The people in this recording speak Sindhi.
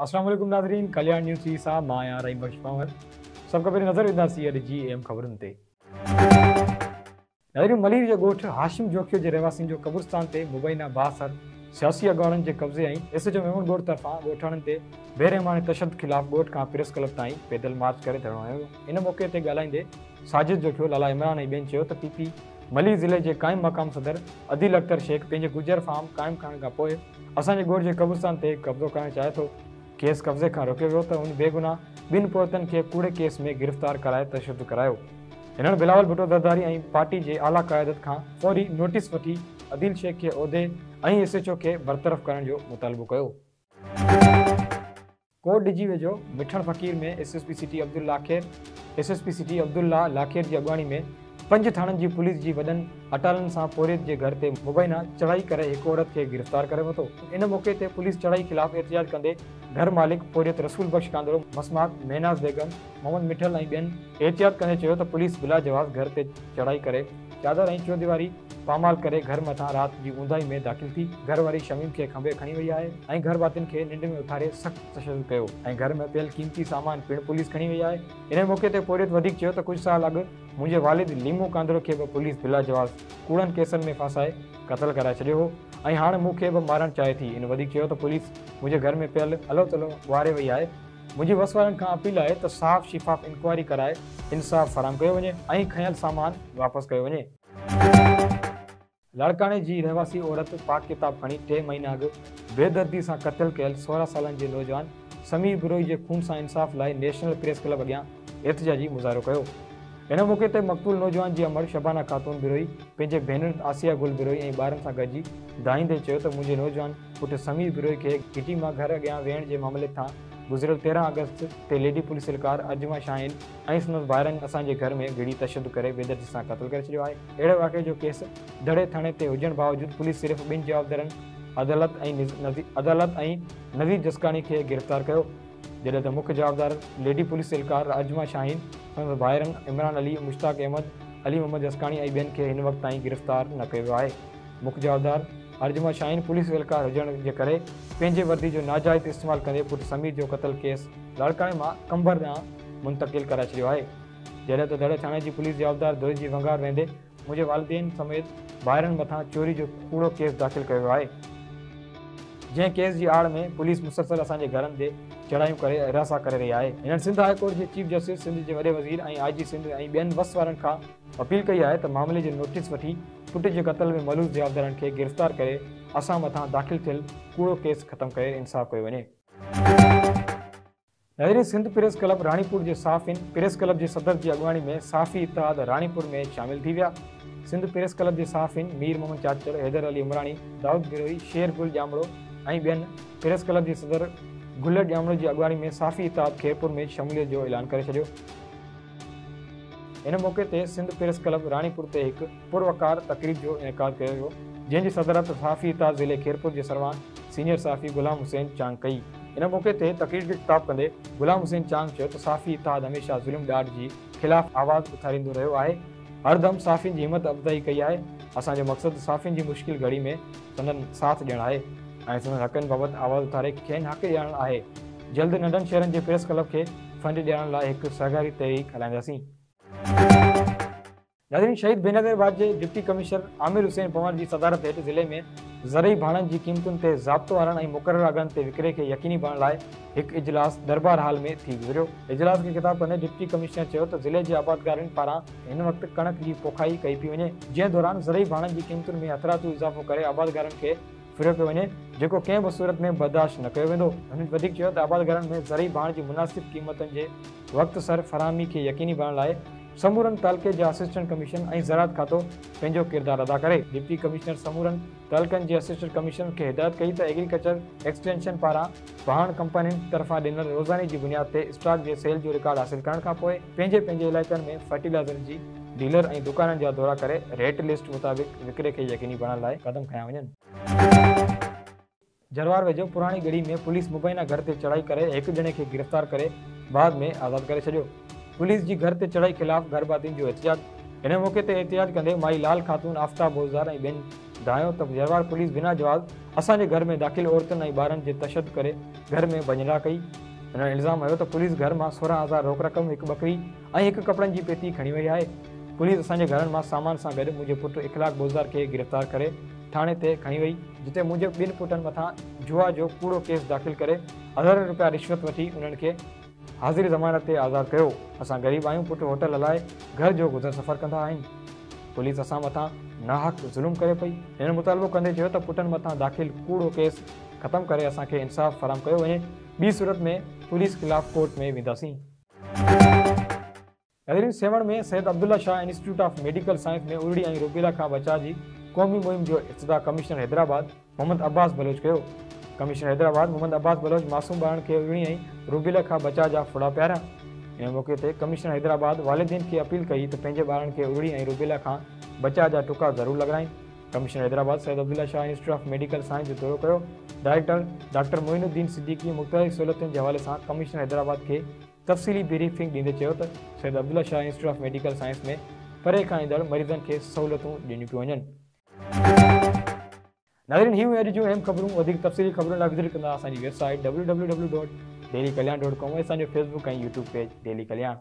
اسلام عليڪم ناظرين ڪلياڻ نيوز ٽي وي سان مان آهيان رحيم بخش پنهور سڀ کان پهرين نظر وجهنداسين اڄ جي اهم خبرن تي. ناظرين ملير جي ڳوٺ هاشم جوکيو جي رهواسين جو قبرستان تي مبينا بااثر سياسي اڳواڻن جي قبضي ۽ ايس ايڇ او ميمڻ ڳوٺ طرفان ڳوٺاڻن تي بيرحماڻي تشدد خلاف ڳوٺ کان پريس ڪلب تائين پيدل مارچ ڪري ڌرڻو هنيو ويو ان موقعي تي ڳالهائيندي ساجد جوکيو لالا عمران ۽ ٻين چيو ته پي پي ملير ضلعي جي قائم مقام صدر عديل اختر شيخ پنهنجي گجر فارم قائم ڪرڻ کان پوء اسان جي ڳوٺ جي قبرستان تي قبضو ڪرڻ چاهي ٿو کيس قبضي کان روڪيو ويو ته هن بيگناهه ٻن پورهيتن کي ڪوڙي ڪيس ۾ گرفتار ڪرائي تشدد ڪرايو. هنن بلاول ڀٽو زرداري ۽ پارٽي جي اعليٰ قيادت کان فوري نوٽيس وٺي عديل شيخ کي عهدي ۽ ايس ايڇ او کي برطرف ڪرڻ جو مطالبو ڪيو. ڪوٽ ڏجي ويجهو Mithan Faqir ۾ S S P city Abdul Lakhair S S P city Abdullah Lakhair جي اڳواڻي ۾ پنج ٿاڻن جي پوليس جي وڏن اٽالن سان پورهيت جي گهر تي مبينا چڙهائي ڪري هڪ عورت کي گرفتار ڪري ورتو. ان موقعي تي پوليس چڙهائي خلاف احتجاج ڪندي گهر مالڪ پورهيت رسول بخش ڪانڌڙو، مسمات مهناز بيگم، محمد مٺل ۽ ٻين احتجاج ڪندي چيو ته پوليس بلا جواز گهر تي چڙهائي ڪري چادر ۽ چوديواري پامال ڪري گهر مٿان رات جي اونداهي ۾ داخل ٿي گهر واري شميم کي کنڀي کڻي وئي آهي ۽ گهر ڀاتين کي ننڊ ۾ اٿاري سخت تشدد ڪيو ۽ گهر ۾ پيل قيمتي سامان پڻ پوليس کڻي وئي آهي. ان موقعي تي پورهيت وڌيڪ چيو ته ڪجهه سال اڳ منهنجي والد ليمو ڪانڌڙو کي به پوليس بلا جواز ڪوڙن ڪيسن ۾ ڦاسائي قتل ڪرائي ڇڏيو هو ۽ هاڻ مون کي به مارڻ چاهي ٿي. هن وڌيڪ چيو ته پوليس منهنجي گهر ۾ پيل الو تلو ٻهاري وئي آهي، منهنجي وس وارن کان اپيل آهي ته صاف شفاف انڪوائري ڪرائي انصاف فراهم ڪيو وڃي ۽ کنيل سامان واپس ڪيو وڃي. لاڙڪاڻي جي رهواسي عورت پاڪ ڪتاب کڻي ٽي مهينا اڳ بيدردي سان قتل ڪيل 16 سالن جي نوجوان سميع بروهي جي خون سان انصاف لاء نيشنل پريس ڪلب اڳيان احتجاجي مظاهرو ڪيو. ان موقعي تي مقتول نوجوان جي امڙ شبانه خاتون بروهي پنهنجي ڀينر آسيه گل بروهي ۽ ٻارن سان گڏجي دانهيندي چيو ته منهنجي نوجوان پٽ سميع بروهي کي گهٽي مان گهر اڳيان ويهڻ جي معاملي تان گذريل 13 آگسٽ تي ليڊي پوليس اهلڪار عظميٰ شاهين ۽ سندس ڀائرن اسان جي گهر ۾ گهڙي تشدد ڪري بيدردي سان قتل ڪري ڇڏيو آهي. اهڙي واقعي جو ڪيس دڙي ٿاڻي تي هجڻ باوجود پوليس صرف ٻن جوابدارن عدالت ۽ عدالت ۽ نذير جسڪاڻي کي گرفتار ڪيو جڏهن ته مک جوابدار ليڊي پوليس اهلڪار عظميٰ شاهين، سندس ڀائرن عمران علي، مشتاق احمد، علي محمد جسڪاڻي ۽ ٻين کي هن وقت تائين گرفتار نه ڪيو ويو آهي. مک جوابدار عظميٰ شاهين پوليس اهلڪار هجڻ جي ڪري پنهنجي وردي جو ناجائز استعمال ڪندي پٽ سمير جو قتل ڪيس لاڙڪاڻي مان قمبر ڏانهن منتقل ڪرائي ڇڏيو آهي جڏهن ته دڙي ٿاڻي جي پوليس جوابدار ڌر جي ونگار ويندي منهنجي والدين سميت ڀائرن مٿان چوري جو ڪوڙو ڪيس داخل ڪيو ويو آهي جنهن ڪيس جي آڙ ۾ پوليس مسلسل اسان جي گهرن تي چڙهايون ڪري هراسان ڪري رهي آهي هنن سنڌ هاء ڪورٽ جي چيف جسٽس سنڌ جي وڏي وزير ۽ آء جي سنڌ ۽ ٻين وس وارن کان اپيل ڪئي آهي ته معاملي جو نوٽيس وٺي پٽ جي قتل ۾ ملوث جوابدارن کي گرفتار ڪري اسان مٿان داخل ٿيل ڪوڙو ڪيس ختم ڪري انصاف ڪيو وڃي. ناظرين سنڌ پريس ڪلب راڻيپور جي صحافين پريس ڪلب جي صدر جي اڳواڻي ۾ صحافي اتحاد راڻيپور ۾ شامل ٿي ويا. سنڌ پريس ڪلب جي صحافين مير محمد چاچڙ، حيدر علي عمراڻي، دائود بروهي، شير گل ڄامڙو ۽ ٻين پريس ڪلب جي صدر گلڙ ڄامڙو جي اڳواڻي ۾ صحافي اتحاد خيرپور ۾ شموليت جو اعلان ڪري ڇڏيو. ان موقعي تي سنڌ پريس ڪلب راڻيپور تي هڪ پروقار تقريب جو انعقاد ڪيو ويو، جنهن جي صدارت صحافي اتحاد ضلعي خيرپور جي سرواڻ سينيئر صحافي غلام حسين چانگ ڪئي. ان موقعي تي تقرير کي خطاب ڪندي غلام حسين چانگ چيو ته صحافي اتحاد هميشه ظلم ڏاڍ جي خلاف آواز اٿاريندو رهيو آهي، هر دم صحافين جي همت افزائي ڪئي آهي، اسان جو مقصد صحافين جي مشڪل گهڙي ۾ سندن ساٿ ڏيڻ آهي ۽ سندن حقن بابت آواز اٿاري کين حق ڏيارڻ آهي، جلد ننڍن شهرن جي پريس ڪلب کي فنڊ ڏيارڻ لاء هڪ سهڪاري تحريڪ هلائينداسين. ناظرين شهيد بينظير آباد جي ڊپٽي ڪمشنر عامر حسين پنهور جي صدارت هيٺ ضلعي ۾ زرعي ڀاڻن جي قيمتن تي ضابطو آڻڻ ۽ مقرر اگهن تي وڪري کي يقيني بڻائڻ لاء هڪ اجلاس دربار هال ۾ ٿي گذريو. اجلاس کي خطاب ڪندي ڊپٽي ڪمشنر چيو ته ضلعي جي آبادگارن پاران هن وقت ڪڻڪ جي پوکائي ڪئي پئي وڃي جنهن دوران زرعي ڀاڻن جي قيمتن ۾ هٿرادو اضافو ڪري آبادگارن کي ڦريو پيو وڃي جيڪو ڪنهن به صورت ۾ برداشت نه ڪيو ويندو. هن وڌيڪ چيو ته آبادگارن ۾ زرعي ڀاڻ جي مناسب قيمتن جي وقت سر فراهمي کي يقيني بڻائڻ لاء سمورن تعلقي جا اسسٽنٽ ڪمشنر ۽ زراعت کاتو پنهنجو ڪردار ادا ڪري. ڊپٽي ڪمشنر سمورن تعلقن جي اسسٽنٽ ڪمشنرن کي هدايت ڪئي ته ايگريڪلچر ايڪسٽينشن پاران ڀاڻ ڪمپنين طرفان ڏنل روزاني جي بنياد تي اسٽاڪ جي سيل جو رڪارڊ حاصل ڪرڻ کانپوء پنهنجي پنهنجي علائقن ۾ فرٽيلائزر جي ڊيلر ۽ دڪانن جا دورا ڪري ريٽ لسٽ مطابق وڪري کي يقيني بڻائڻ لاء قدم کنيا وڃن. جروار ويجهو پراڻي ڳڙهي ۾ پوليس مبينا گهر تي چڙهائي ڪري هڪ ڄڻي کي گرفتار ڪري بعد ۾ آزاد ڪري ڇڏيو. پوليس جي گهر تي چڙهائي خلاف گهرڀاتين جو احتجاج. ان موقعي تي احتجاج ڪندي مائي لال خاتون، آفتاب بوزدار ۽ ٻين دانهيو ته جروار پوليس بنا جواز اسان جي گهر ۾ داخل عورتن ۽ ٻارن جي تشدد ڪري گهر ۾ ڀڃڊاهه ڪئي. هنن الزام هنيو ته پوليس گهر مان 16 هزار روڪ رقم، هڪ ٻڪري ۽ هڪ ڪپڙن جي پيتي کڻي وئي آهي. پوليس اسان جي گهرن مان سامان سان گڏ منهنجي پٽ اخلاق بوزدار کي گرفتار ڪري ٿاڻي تي کڻي وئي، جتي منهنجي ٻن پٽن مٿان جوا جو ڪوڙو ڪيس داخل ڪري هزارين رپيا رشوت وٺي انهن کي حاضري ضمانت تي آزاد ڪيو. اسان غريب آهيون، پٽ هوٽل هلائي گهر جو گذر سفر ڪندا آهن. پوليس اسان مٿان ناحق ظلم ڪري پئي. هنن مطالبو ڪندي چيو ته پٽن مٿان داخل ڪوڙو ڪيس ختم ڪري اسان کي انصاف فراهم ڪيو وڃي، ٻي صورت ۾ پوليس خلاف ڪورٽ ۾ وينداسين. ناظرين Sehwan ۾ Syed Abdullah Shah institute of medical science ۾ ارڙي ۽ روبيلا کان بچاء جي قومي مهم جو افتتاح ڪمشنر حيدرآباد محمد عباس بلوچ ڪيو. ڪمشنر حيدرآباد محمد عباس بلوچ معصوم ٻارڙن کي ارڙي ۽ روبيلا کان بچاء جا ڦڙا پياريا. ان موقعي تي ڪمشنر حيدرآباد والدين کي اپيل ڪئي ته پنهنجي ٻارڙن کي ارڙي ۽ روبيلا کان بچاء جا ٽڪا ضرور لڳرائين. Commissioner Hyderabad Syed Abdullah Shah institute of medical science جو دورو ڪيو. ڊائريڪٽر ڊاڪٽر معين الدين صديقي مختلف سهولتن جي حوالي سان ڪمشنر حيدرآباد کي تفصيلي بريفنگ ڏيندي چيو ته Syed Abdullah Shah institute of medical science ۾ پري کان ايندڙ مريضن کي سهولتون ڏنيون پيون وڃن. ناظرين هي هيون اڄ جون اهم خبرون وڌيڪ تفصيلي خبرن لاء وزٽ ڪندا اسان جي web site www.dailykalyan.com ۽ اسان جو Facebook ۽ YouTube page daily Kalyan.